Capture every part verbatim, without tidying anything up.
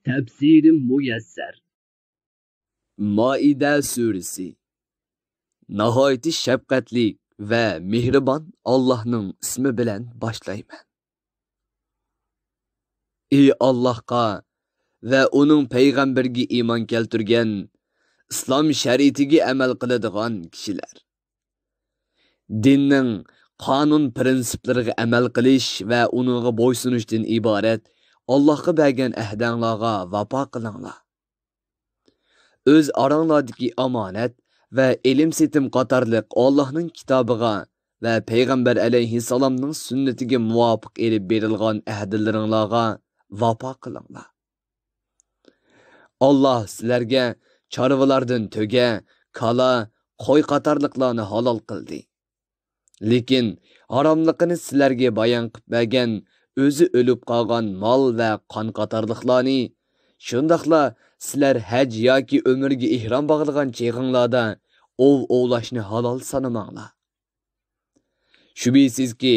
تەپسىرى مۇيەسسەر. مائىدە سۈرىسى. ناھايىتى شەپقەتلىك ۋە مېھرىبان ئاللاھنىڭ ئىسمى بىلەن باشلايمەن. ئى ئاللاھقا ۋە ئۇنىڭ پەيغەمبىرىگە ئىمان كەلتۈرگەن، ئىسلام شەرىئىتىگە ئەمەل قىلىدىغان كىشىلەر! دىننىڭ قانۇن پىرىنسىپلىرىغا ئەمەل قىلىش ۋە ئۇنىڭغا بويسۇنۇشتىن ئىبارەت ئاللاھقا بەرگەن ئەھدەڭلارغا ۋاپا قىلىڭلار. ئۆز ئاراڭلاردىكى ئامانەت ۋە ئېلىم-سېتىم قاتارلىق ئاللاھنىڭ كىتابىغا ۋە پەيغەمبەر ئەلەيھىسسالامنىڭ سۈننىتىگە مۇۋاپىق ئېلىپ بېرىلغان ئەھدىلىرىڭلارغا ۋاپا قىلىڭلار. ئاللاھ سىلەرگە چارۋىلاردىن تۆگە، كالا، قوي قاتارلىقلارنى ھالال قىلدى. لېكىن ھاراملىقىنى سىلەرگە بايان قىلىپ بەرگەن ئۆزى ئۆلۈپ قالغان مال ۋە قان قاتارلىقلارنى، شۇنداقلا سىلەر ھەج ياكى ئۆمرىگە ئېھرام باغلىغان چېغىڭلاردا ئوۋ ئوۋلاشنى ھالال سانىماڭلار. شۈبھىسىزكى،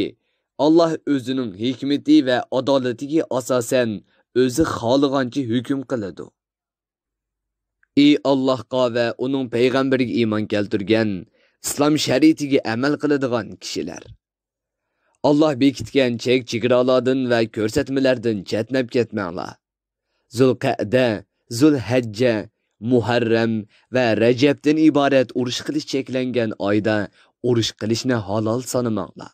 ئاللاھ ئۆزىنىڭ ھېكمىتى ۋە ئادالىتىگە ئاساسەن ئۆزى خالىغانچە ھۆكۈم قىلىدۇ. ئى ئاللاھقا ۋە ئۇنىڭ پەيغەمبىرىگە ئىمان كەلتۈرگەن، ئىسلام شەرىئىتىگە ئەمەل قىلىدىغان كىشىلەر! ئاللاھ بېكىتكەن چەك-چېگرالاردىن ۋە كۆرسەتمىلەردىن چەتنەپ كەتمەڭلار. زۇلقەئدە، زۇلھەججە، مۇھەررەم ۋە رەجەبتىن ئىبارەت ئۇرۇش قىلىش چەكلەنگەن ئايدا ئۇرۇش قىلىشنى ھالال سانىماڭلار.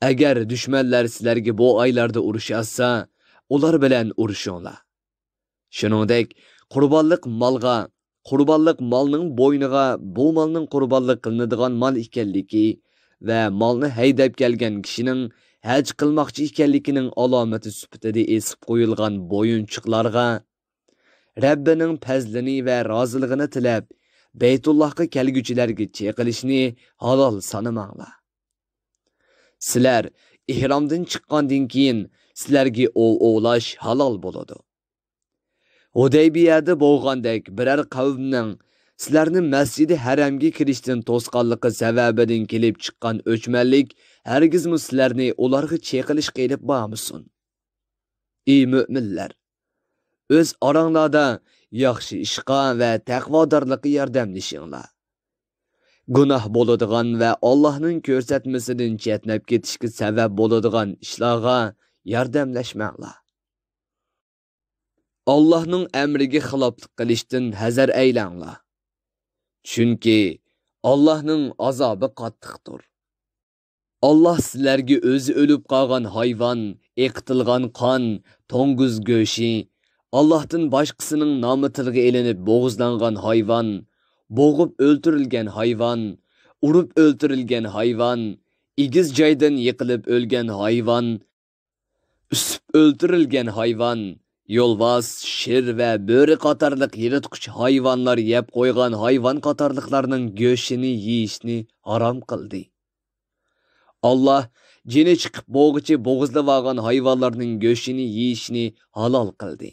ئەگەر دۈشمەنلەر سىلەرگە بۇ ئايلاردا ئۇرۇش ئاچسا، ئۇلار بىلەن ئۇرۇشۇڭلار. شۇنىڭدەك، قۇربانلىق مالغا، قۇربانلىق مالنىڭ بوينىغا بۇ مالنىڭ قۇربانلىق قىلىنىدىغان مال ئىكەنلىكى ۋە مالنى ھەيدەپ كەلگەن كىشىنىڭ ھەج قىلماقچى ئىكەنلىكىنىڭ ئالامىتى سۈپىتىدە ئېسىپ قويۇلغان بويۇنچۇقلارغا، رەببىنىڭ پەزلىنى ۋە رازىلىقىنى تىلەپ، بەيتۇللاھقا كەلگۈچىلەرگە چېقىلىشنى ھالال سانىماڭلار. سىلەر ئېھرامدىن چىققاندىن كېيىن، سىلەرگە ئوۋ ئوۋلاش ھالال بولىدۇ. ھۇدەيبىيەدە بولغاندەك بىرەر قەۋمنىڭ سىلەرنى مەسجىدى ھەرەمگە كىرىشتىن توسقانلىقى سەۋەبىدىن كېلىپ چىققان ئۆچمەنلىك ھەرگىزمۇ سىلەرنى ئۇلارغا چېقىلىشقا ئېلىپ بارمىسۇن. ئى مۆمىنلەر! ئۆز ئاراڭلاردا ياخشى ئىشقا ۋە تەقۋادارلىققا ياردەملىشىڭلار. گۇناھ بولىدىغان ۋە ئاللاھنىڭ كۆرسەتمىسىدىن چەتنەپ كېتىشكە سەۋەب بولىدىغان ئىشلارغا ياردەملەشمەڭلار. ئاللاھنىڭ ئەمرىگە خىلاپلىق قىلىشتىن ھەزەر ئەيلەڭلار. چۈنكى ئاللاھنىڭ ئازابى قاتتىقتۇر. ئاللاھ سىلەرگە ئۆزى ئۆلۈپ قالغان ھايۋان، ئېقىتىلغان قان، توڭگۇز گۆشى، ئاللاھتىن باشقىسىنىڭ نامى تىلغا ئېلىنىپ بوغۇزلانغان ھايۋان، بوغۇپ ئۆلتۈرۈلگەن ھايۋان، ئۇرۇپ ئۆلتۈرۈلگەن ھايۋان، ئېگىز جايدىن يىقىلىپ ئۆلگەن ھايۋان، ئۈسۈپ ئۆلتۈرۈلگەن ھايۋان، يولۋاس، شىر ۋە بۆرە قاتارلىق يىرتقۇچ ھايۋانلار يەپ قويغان ھايۋان قاتارلىقلارنىڭ گۆشىنى يېيىشنى ھارام قىلدى. ئاللاھ جېنى چىقىپ بولغۇچە بوغۇزلىۋالغان ھايۋانلارنىڭ گۆشىنى يېيىشنى ھالال قىلدى.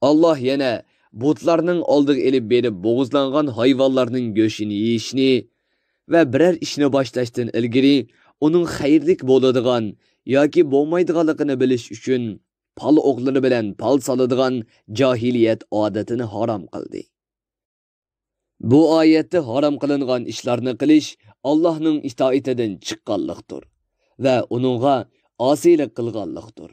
ئاللاھ يەنە بۇتلارنىڭ ئالدىغا ئېلىپ بېرىپ بوغۇزلانغان ھايۋانلارنىڭ گۆشىنى يېيىشنى ۋە بىرەر ئىشنى باشلاشتىن ئىلگىرى ئۇنىڭ خەيرلىك بولىدىغان ياكى بولمايدىغانلىقىنى بىلىش ئۈچۈن پال ئوقلىرى بىلەن پال سالىدىغان جاھىلىيەت ئادىتىنى ھارام قىلدى. بۇ ئايەتتە ھارام قىلىنغان ئىشلارنى قىلىش ئاللاھنىڭ ئىتائىتىدىن چىققانلىقتۇر ۋە ئۇنىڭغا ئاسىيلىق قىلغانلىقتۇر.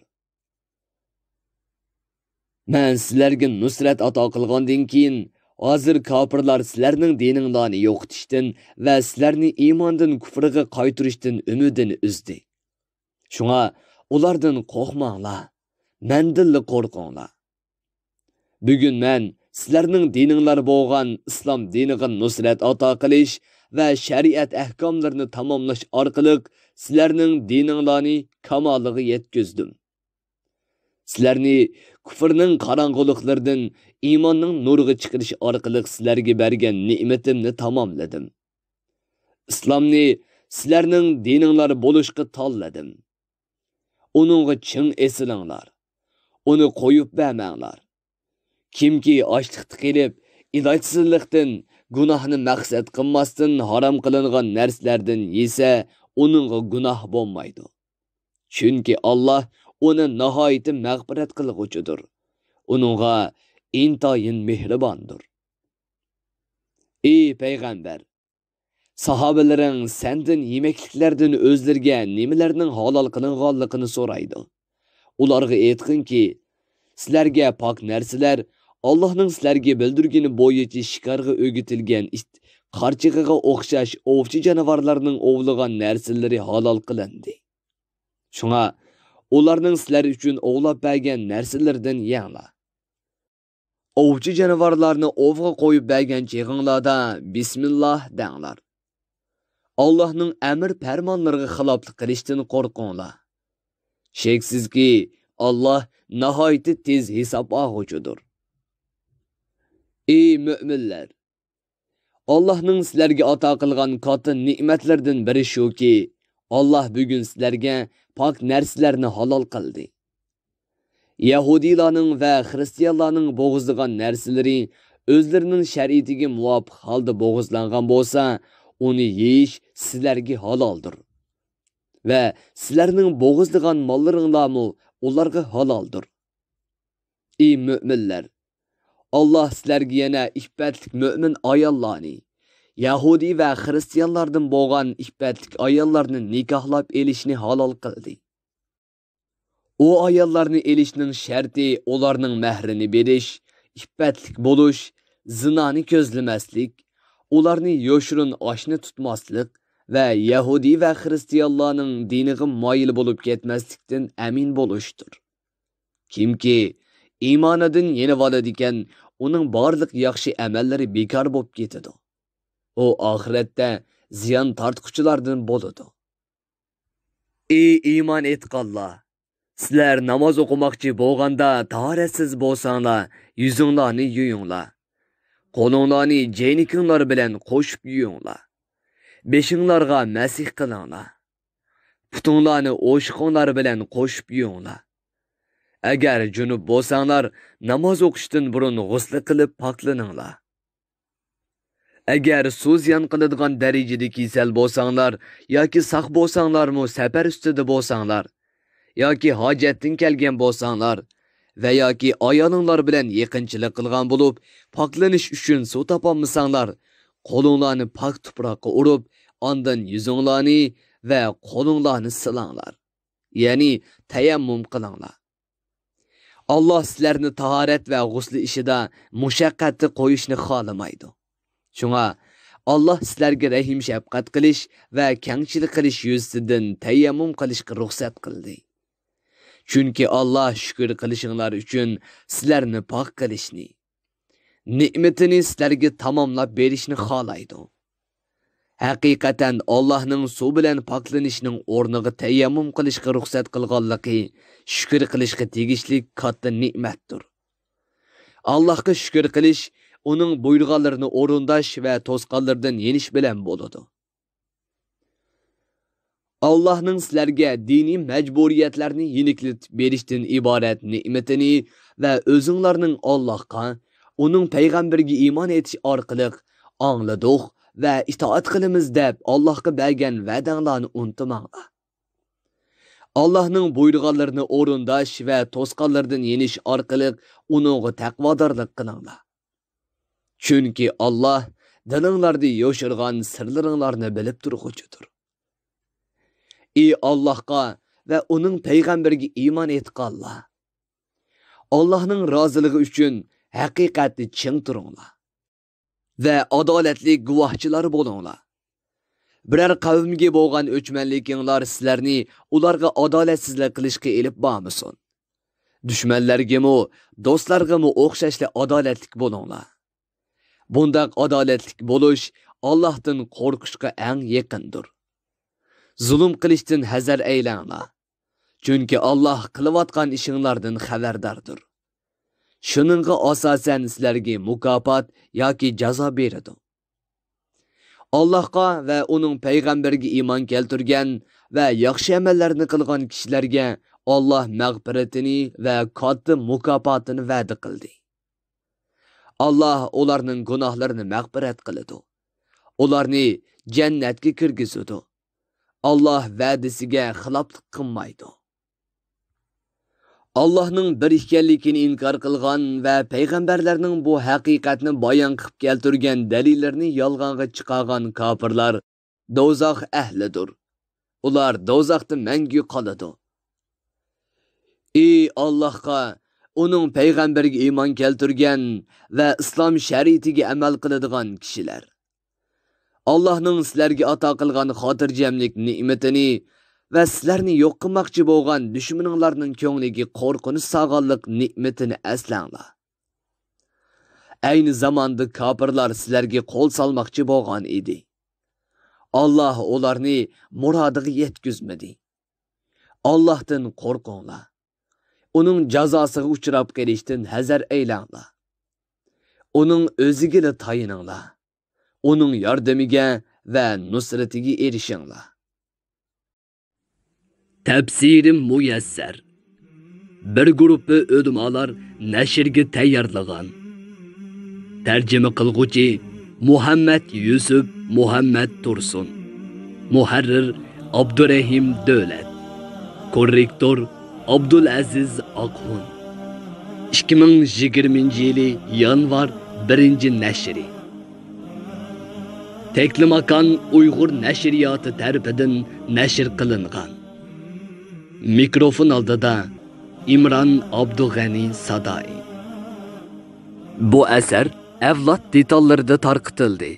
مەن سىلەرگە نۇسرەت ئاتا قىلغاندىن كېيىن، ھازىر كاپىرلار سىلەرنىڭ دىنىڭلارنى يوقىتىشتىن ۋە سىلەرنى ئىماندىن كۇفرىغا قايتۇرۇشتىن ئۈمىدىنى ئۈزدى. شۇڭا ئۇلاردىن قورقماڭلار، مەندىنلا قورقۇڭلار. بۈگۈن مەن سىلەرنىڭ دىنىڭلار بولغان ئىسلام دىنىغا نۇسرەت ئاتا قىلىش ۋە شەرىئەت ئەھكاملىرىنى تاماملاش ئارقىلىق سىلەرنىڭ دىنىڭلارنى كامالىغا يەتكۈزدۈم. سىلەرنى كۇفرنىڭ قاراڭغۇلۇقلىرىدىن ئىماننىڭ نۇرىغا چىقىرىش ئارقىلىق سىلەرگە بەرگەن نېمىتىمنى تاماملىدىم. ئىسلامنى سىلەرنىڭ دىنىڭلار بولۇشقا تاللىدىم. ئۇنىڭغا چىڭ ئېسىلىڭلار. ئۇنى قويۇپ بەرمەڭلار. كىمكى ئاچلىقتا قېلىپ، ئىلاجسىزلىقتىن، گۇناھنى مەقسەت قىلماستىن ھارام قىلىنغان نەرسىلەردىن يېسە، ئۇنىڭغا گۇناھ بولمايدۇ. چۈنكى ئاللاھ ئۇنى ناھايىتى مەغپىرەت قىلغۇچىدۇر. ئۇنىڭغا ئىنتايىن مېھرىباندۇر. ئى پەيغەمبەر! ساھابىلىرىڭ سەندىن يېمەكلىكلەردىن ئۆزلىرىگە نېمىلەرنىڭ ھالال قىلىنغانلىقىنى سورايدۇ. ئۇلارغا ئېيتقىنكى، سىلەرگە پاك نەرسىلەر ئاللاھنىڭ سىلەرگە بىلدۈرگىنى بويىچە شىكارغا ئۆگىتىلگەن ئىت، قارچىغىغا ئوخشاش ئوۋچى جانىۋارلارنىڭ ئوۋلىغان نەرسىلىرى ھالال قىلىندى. شۇڭا ئۇلارنىڭ سىلەر ئۈچۈن ئوۋلاپ بەرگەن نەرسىلىرىدىن يەڭلار. ئوۋچى جانىۋارلارنى ئوۋغا قويۇپ بەرگەن چېغىڭلاردا بىسمىللاھ دەڭلار. ئاللاھنىڭ ئەمر پەرمانلىرىغا خىلاپلىق قىلىشتىن قورقۇڭلار. شەكسىزكى، ئاللاھ ناھايىتى تېز ھېساب ئالغۇچىدۇر. ئى مۆمىنلەر! ئاللاھنىڭ سىلەرگە ئاتا قىلغان كاتتا نېمەتلىرىدىن بىرى شۇكى، ئاللاھ بۈگۈن سىلەرگە پاك نەرسىلەرنى ھالال قىلدى. يەھۇدىيلارنىڭ ۋە خىرىستىيانلارنىڭ بوغۇزلىغان نەرسىلىرى ئۆزلىرىنىڭ شەرىئىتىگە مۇۋاپىق ھالدا بوغۇزلانغان بولسا، ئۇنى يېيىش سىلەرگە ھالالدۇر. ۋە سىلەرنىڭ بوغۇزلىغان ماللىرىڭلارمۇ ئۇلارغا ھالالدۇر. ئى مۆمىنلەر! ئاللاھ سىلەرگە يەنە ئىپپەتلىك مۆمىن ئاياللارنى، يەھۇدىي ۋە خىرىستىيانلاردىن بولغان ئىپپەتلىك ئاياللارنى نىكاھلاپ ئېلىشنى ھالال قىلدى. ئۇ ئاياللارنى ئېلىشنىڭ شەرتى ئۇلارنىڭ مەھرىنى بېرىش، ئىپپەتلىك بولۇش، زىنانى كۆزلىمەسلىك، ئۇلارنى يوشۇرۇن ئاشنا تۇتماسلىق ۋە يەھۇدىي ۋە خىرىستىيانلارنىڭ دىنىغا مايىل بولۇپ كەتمەسلىكتىن ئەمىن بولۇشتۇر. كىمكى ئىمانىدىن يېنىۋالىدىكەن، ئۇنىڭ بارلىق ياخشى ئەمەللىرى بىكار بولۇپ كېتىدۇ. ئۇ ئاخىرەتتە زىيان تارتقۇچىلاردىن بولىدۇ. ئى ئىمان ئېيتقانلار! سىلەر ناماز ئوقۇماقچى بولغاندا تاھارەتسىز بولساڭلار، يۈزۈڭلارنى يۇيۇڭلار. قولۇڭلارنى جەينىكىڭلار بىلەن قوشۇپ يۇيۇڭلار. بېشىڭلارغا مەسىھ قىلىڭلار. پۇتۇڭلارنى ئوشۇقۇڭلار بىلەن قوشۇپ يۇيۇڭلار. ئەگەر جۇنۇپ بولساڭلار، ناماز ئوقۇشتىن بۇرۇن غۇسلى قىلىپ پاكلىنىڭلار. ئەگەر سۇ زىيان قىلىدىغان دەرىجىدە كېسەل بولساڭلار ياكى ساق بولساڭلارمۇ، سەپەر ئۈستىدە بولساڭلار ياكى ھاجەتتىن كەلگەن بولساڭلار ۋە ياكى ئايالىڭلار بىلەن يېقىنچىلىق قىلغان بولۇپ، پاكلىنىش ئۈچۈن سۇ تاپالمىساڭلار، قولۇڭلارنى پاك تۇپراققا ئۇرۇپ، ئاندىن يۈزۈڭلارنى ۋە قولۇڭلارنى سىلاڭلار، يەنى تەيەممۇم قىلىڭلار. ئاللاھ سىلەرنى تاھارەت ۋە غۇسلى ئىشىدا مۇشەققەتتە قويۇشنى خالىمايدۇ. شۇڭا ئاللاھ سىلەرگە رەھىم-شەپقەت قىلىش ۋە كەڭچىلىك قىلىش يۈزىسىدىن تەيەممۇم قىلىشقا رۇخسەت قىلدى. چۈنكى ئاللاھ شۈكۈر قىلىشىڭلار ئۈچۈن سىلەرنى پاك قىلىشنى، نېمىتىنى سىلەرگە تاماملاپ بېرىشنى خالايدۇ. ھەقىقەتەن ئاللاھنىڭ سۇ بىلەن پاكلىنىشنىڭ ئورنىغا تەيەممۇم قىلىشقا رۇخسەت قىلغانلىقى شۈكۈر قىلىشقا تېگىشلىك كاتتا نېمەتتۇر. ئاللاھقا شۈكۈر قىلىش ئۇنىڭ بۇيرۇغانلىرىنى ئورۇنداش ۋە توسقانلىرىدىن يېنىش بىلەن بولىدۇ. ئاللاھنىڭ سىلەرگە دىنىي مەجبۇرىيەتلەرنى يېنىكلىتىپ بېرىشتىن ئىبارەت نېمىتىنى ۋە ئۆزۈڭلارنىڭ ئاللاھقا، ئۇنىڭ پەيغەمبىرىگە ئىمان ئېيتىش ئارقىلىق «ئاڭلىدۇق ۋە ئىتائەت قىلىمىز» دەپ ئاللاھقا بەرگەن ۋەدەڭلارنى ئۇنتۇماڭلار. ئاللاھنىڭ بۇيرۇغانلىرىنى ئورۇنداش ۋە توسقانلىرىدىن يېنىش ئارقىلىق ئۇنىڭغا تەقۋادارلىق قىلىڭلار. چۈنكى ئاللاھ دىلىڭلاردا يوشۇرغان سىرلىرىڭلارنى بىلىپ تۇرغۇچىدۇر. ئى ئاللاھقا ۋە ئۇنىڭ پەيغەمبىرىگە ئىمان ئېيتقانلار! ئاللاھنىڭ رازىلىقى ئۈچۈن ھەقىقەتتە چىڭ تۇرۇڭلار ۋە ئادالەتلىك گۇۋاھچىلار بولۇڭلار. بىرەر قەۋمگە بولغان ئۆچمەنلىكىڭلار سىلەرنى ئۇلارغا ئادالەتسىزلىك قىلىشقا ئېلىپ بارمىسۇن. دۈشمەنلەرگىمۇ، دوستلارغىمۇ ئوخشاشلا ئادالەتلىك بولۇڭلار. بۇنداق ئادالەتلىك بولۇش ئاللاھتىن قورقۇشقا ئەڭ يېقىندۇر. زۇلۇم قىلىشتىن ھەزەر ئەيلەڭلار. چۈنكى ئاللاھ قىلىۋاتقان ئىشىڭلاردىن خەۋەرداردۇر. شۇنىڭغا ئاساسەن سىلەرگە مۇكاپات ياكى جازا بېرىدۇ. ئاللاھقا ۋە ئۇنىڭ پەيغەمبىرىگە ئىمان كەلتۈرگەن ۋە ياخشى ئەمەللەرنى قىلغان كىشىلەرگە ئاللاھ مەغپىرىتىنى ۋە كاتتا مۇكاپاتىنى ۋەدە قىلدى. ئاللاھ ئۇلارنىڭ گۇناھلىرىنى مەغپىرەت قىلىدۇ. ئۇلارنى جەننەتكە كىرگۈزىدۇ. ئاللاھ ۋەدىسىگە خىلاپلىق قىلمايدۇ. ئاللاھنىڭ بىر ئىكەنلىكىنى ئىنكار قىلغان ۋە پەيغەمبەرلەرنىڭ بۇ ھەقىقەتنى بايان قىلىپ كەلتۈرگەن دەلىللىرىنى يالغانغا چىقارغان كاپىرلار دوزاخ ئەھلىدۇر. ئۇلار دوزاختا مەڭگۈ قالىدۇ. ئى ئاللاھقا، ئۇنىڭ پەيغەمبىرىگە ئىمان كەلتۈرگەن ۋە ئىسلام شەرىئىتىگە ئەمەل قىلىدىغان كىشىلەر! ئاللاھنىڭ سىلەرگە ئاتا قىلغان خاتىرجەملىك نېمىتىنى ۋە سىلەرنى يوق قىلماقچى بولغان دۈشمىنىڭلارنىڭ كۆڭلىگە قورقۇنچ سالغانلىق نېمىتىنى ئەسلەڭلار. ئەينى زاماندا كاپىرلار سىلەرگە قول سالماقچى بولغان ئىدى. ئاللاھ ئۇلارنى مۇرادىغا يەتكۈزمىدى. ئاللاھتىن قورقۇڭلار. ئۇنىڭ جازاسىغا ئۇچراپ قېلىشتىن ھەزەر ئەيلەڭلار. ئۇنىڭ ئۆزىگىلا تايىنىڭلار. ئۇنىڭ ياردىمىگە ۋە نۇسرىتىگە ئېرىشىڭلار. تەپسىرى مۇيەسسەر. بىر گۇرۇپپا ئۆلىمالار نەشرگە تەييارلىغان. تەرجىمە قىلغۇچى مۇھەممەد يۈسۈپ مۇھەممەد تۇرسۇن. مۇھەررىر ئابدۇرەھىم دۆلەت. كوررېكتور ئابدۇلئەزىز ئاقخۇن. ئىككى مىڭ يىگىرمىنچى يىلى يانۋار بىرىنچى نەشرى. تەكلىماكان ئۇيغۇر نەشرىياتى تەرىپىدىن نەشر قىلىنغان. مىكروفون ئالدىدا ئىمران ئابدۇغەنى سادائى. بۇ ئەسەر ئەۋلاد دېتاللىرىدا تارقىتىلدى.